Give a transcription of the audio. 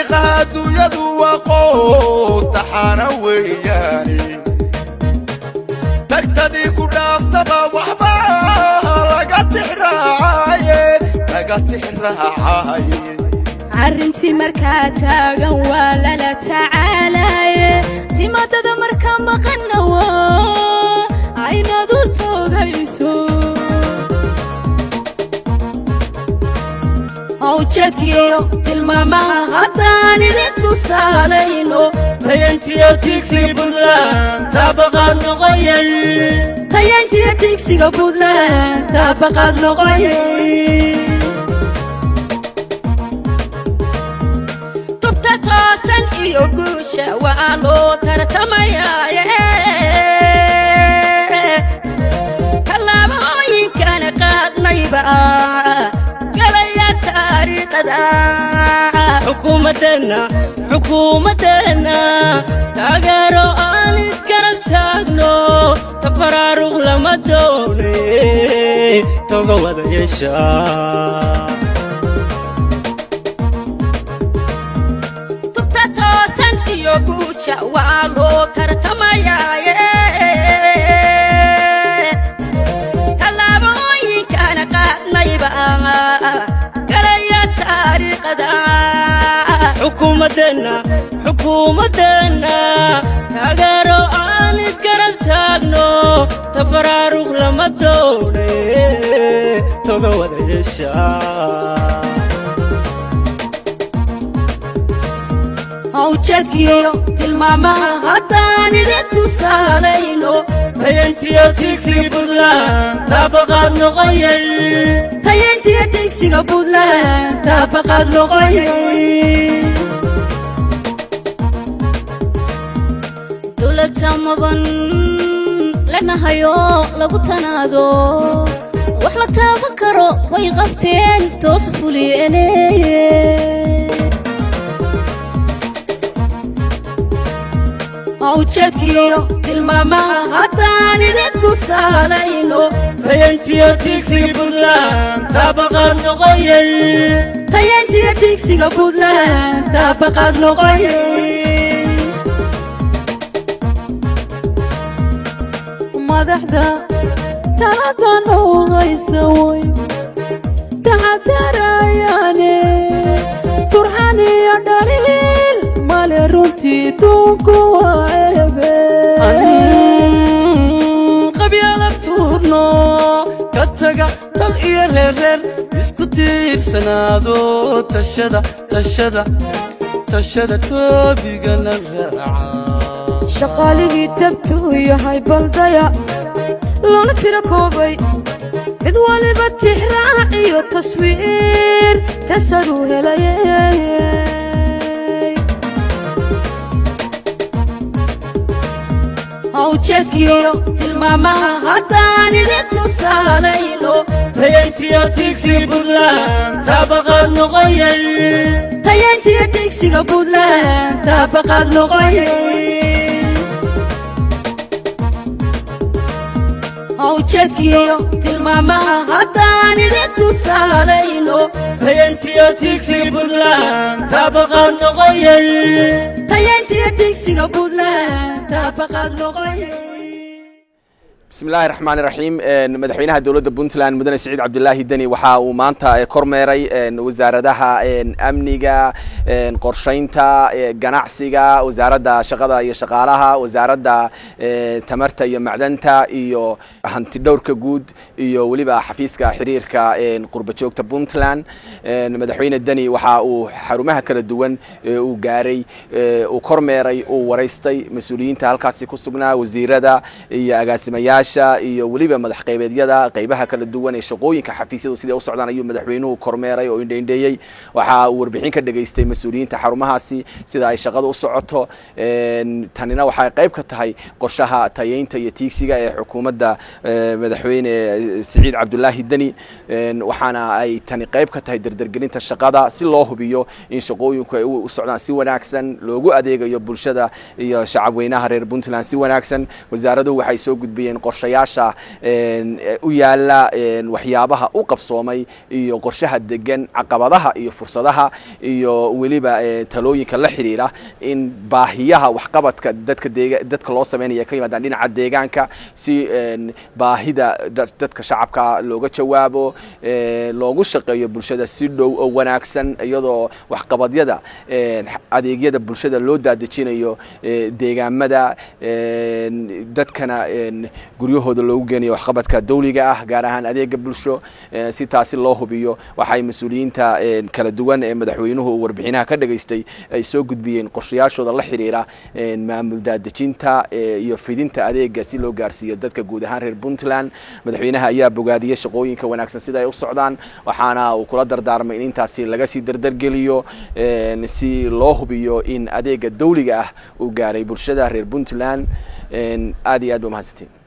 Dariiqaha adduunyadu waa qootaxaana weeyaani, tagtadii ku dhaaftaba waxba laga tixraacaye, laga tixraacaye. Arrintii markaa taagan waa lala tacaalaye, timaadada markaa maqanna waa aynadu toogayso. Ujeedkiyo tilmaamaha haddaan idin tusaalayno, Tayantiyo tigsiga Puntland taabaqaad noqoyay. Tayantiyo tigsiga Puntland taabaqaad noqoyay. Tubta toosan iyo guusha waa loo tartamayaaye, tallaabooyinkana qaadnayba galaya taariikhada. Xukuumaddeenna, xukuumaddeenna taageero aan isgarab taagno, tafaraaruq lama doone, toga wada yeesha. Tubta toosan iyo guusha waa loo tartamayaaye, tallaabooyinkana qaadnayba galaya taariikhada. Xukuumaddeenna, xukuumaddeenna taageero aan isgarab taagno, tafaraaruq lama doone, toga wada yeesha. Ujeedkiyo tilmaamaha haddaan idin tusaalayno, Tayantiyo tigsiga Puntland taabaqaad noqoyay. Tayantiyo tigsiga Puntland taabaqaad noqoyay. Dowladta maban lanahayo lagu tanaado, wax la taaban karo way qabteen, toos fuliyeene. Ujeedkiyo tilmaamaha haddaan idin tusaalayno, Tayantiyo tigsiga Puntland taabaqaad noqoyay. Tayantiyo tigsiga Puntland taabaqaad noqoyay. Madaxda talada noqaysa way taxadarayaane, turxan iyo dhaliil male, runtii duunku waa ceebe. Qabyaala tuurno, ka taga tal iyo reerreer, isku tiirsanaado, tashada, tashada, tashada, toobigana raaca. Shaqaaligii tabtuu yahay baldaya loona tiro koobay, mid waliba tixraac iyo taswiir tasaruu helayay. Ujeedkiyo tilmaamaha haddaan idin tusaalayno, Tayantiyo tigsiga Puntland taabaqaad noqoyay. Tayantiyo tigsiga Puntland taabaqaad noqoyay. Ujeedkiyo tilmaamaha haddaan idin tusaalayno, Tayantiyo tigsiga Puntland taabaqaad noqoyay. Tayantiyo tigsiga Puntland taabaqaad noqoyay. Bismi illahi raxmaan iraxiim. Madaxweynaha dowladda Puntland, Mudane Siciid Cabdilaahi Deni, waxa uu maanta kormeeray wasaaradaha amniga, qorshaynta, ganacsiga, wasaaradda shaqada iyo shaqaalaha, wasaaradda tamarta iyo macdanta, iyo hanti dhowrka guud, iyo weliba xafiiska xiriirka qurba joogta Puntland. Madaxweyne Deni waxa uu xarumaha kala duwan uu gaaray, uu kormeeray, uu waraystay mas-uuliyiinta halkaasi ku sugnaa, wasiirada iyo agaasimayaasha iyo weliba madax qaybeedyada qaybaha kala duwan ee shaqooyinka xafiisyadu siday u socdaan ayuu madaxweynuhu kormeeray oo indheindheeyey. Waxa uu warbixin ka dhegaystay mas-uuliyiinta xarumahaasi sida ay shaqada u socoto. Tanina waxay qayb ka tahay qorshaha tayeynta iyo tiigsiga ee xukuumadda madaxweyne Siciid Cabdulaahi Deni, waxaana ay tani qayb ka tahay dardargelinta shaqada si loo hubiyo in shaqooyinku ay u socdaan si wanaagsan, loogu adeegayo bulshada iyo shacabweynaha reer Puntland si wanaagsan. Wasaaraduhu waxay soo gudbiyeen qorshayaal. Qorshayaasha u yaala, waxyaabaha u qabsoomay iyo qorshaha degan, caqabadaha iyo fursadaha, iyo weliba talooyinka la xiriira in baahiyaha waxqabadka dadka dadka loo sameynaya ka yimaadaan dhinaca deegaanka, si baahida dadka shacabka looga jawaabo, loogu shaqeeyo bulshada si dhow oo wanaagsan, iyadoo waxqabadyada adeegyada bulshada loo daadejinayo deegaamada dadkana, guryahooda loogu geenayo waxqabadka dawliga ah, gaar ahaan adeega bulsho. Si taasi loo hubiyo, waxay mas-uuliyiinta kala duwan ee madaxweynuhu uu warbixinaha ka dhageystay ay soo gudbiyeen qorshayaashooda la xiriira maamul daadejinta iyo fidinta adeega si loo gaarsiiyo dadka guud ahaan reer Puntland. Madaxweynaha ayaa bogaadiyey shaqooyinka wanaagsan sida ay u socdaan, waxaana uu kula dardaarmay in intaasi laga sii dardargeliyo, si loo hubiyo in adeega dawliga ah uu gaaray bulshada reer Puntland. Aad iyo aad ba mahadsantiin.